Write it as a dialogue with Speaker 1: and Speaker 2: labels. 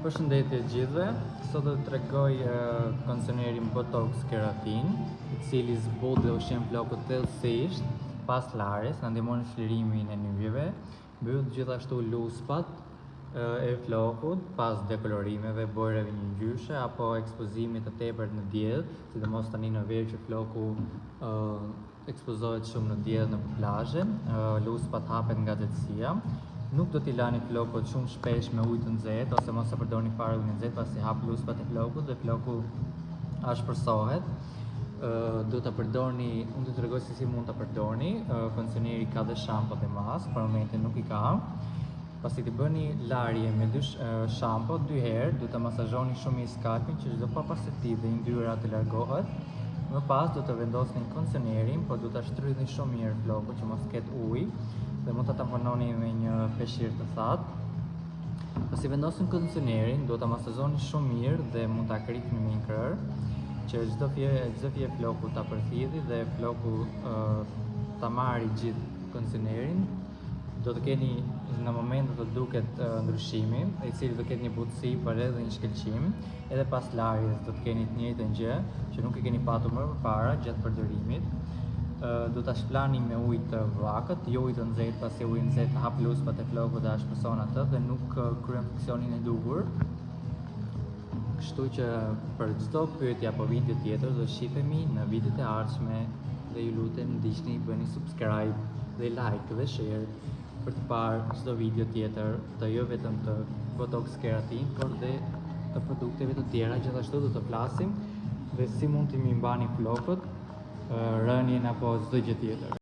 Speaker 1: Përshëndetje të gjithëve. Sot do të tregoj kondicionerin Botox Keratin, i cili zbut dhe ushqen flokët thellësisht pas larjes, na ndihmon në çlirimin e nyjeve, mbyll gjithashtu luspat e flokut pas dekolorimeve, bojrave njëngjyrëshe apo ekspozimit të tepërt në diell, sidomos tani në verë që floku ekspozohet shumë në diell në plazhe, luspat hapen nga nxehtësia. Nuk do t'i lani flokët shumë shpesh me ujë të nxehtë ose mos e përdorni fare ujin e nxehtë pasi hap luspat e flokut dhe floku ashpërsohet. Do ta përdorni, unë do të tregoj se si mund ta përdorni. Kondicioneri ka dhe shampo dhe maskë, për momentin nuk i ka. Pasi të bëni larje me dy shampo dy herë, do të masazhoni shumë mirë skalpin që çdo papastërti dhe yndyra të largohet. Më pas do të vendosni kondicionerin, por do ta shtrydhni shumë mirë flokun që mos ketë ujë dhe mund ta tampononi me një peshqir të thatë. Pasi vendosni kondicionerin, do ta masazhoni shumë mirë dhe mund ta krihni me një krehër që çdo fije floku ta përthidhi dhe floku ta marri gjithë kondicionerin. Do të keni në moment do të duket ndryshimi, i cili do ketë një butësi, por edhe një shkëlqim. Edhe pas larjes do të keni të njëjtën gjë që nuk e keni patur më përpara gjatë përdorimit. Do ta shplani me ujë të vakët, jo ujë të nxehtë, pasi uji i nxehtë hap luspat e flokut dhe ashpërson atë dhe nuk kryen funksionin e duhur. Kështu që për çdo pyetje apo video tjetër do shihemi në videot e ardhshme dhe ju lutem ndiqni, bëni subscribe dhe like dhe share për të parë çdo video tjetër të jo vetëm të Botox Keratin, por dhe të produkteve të tjera. Gjithashtu do të flasim dhe si mund t'i mbani flokët, rënien apo çdo gjë tjetër.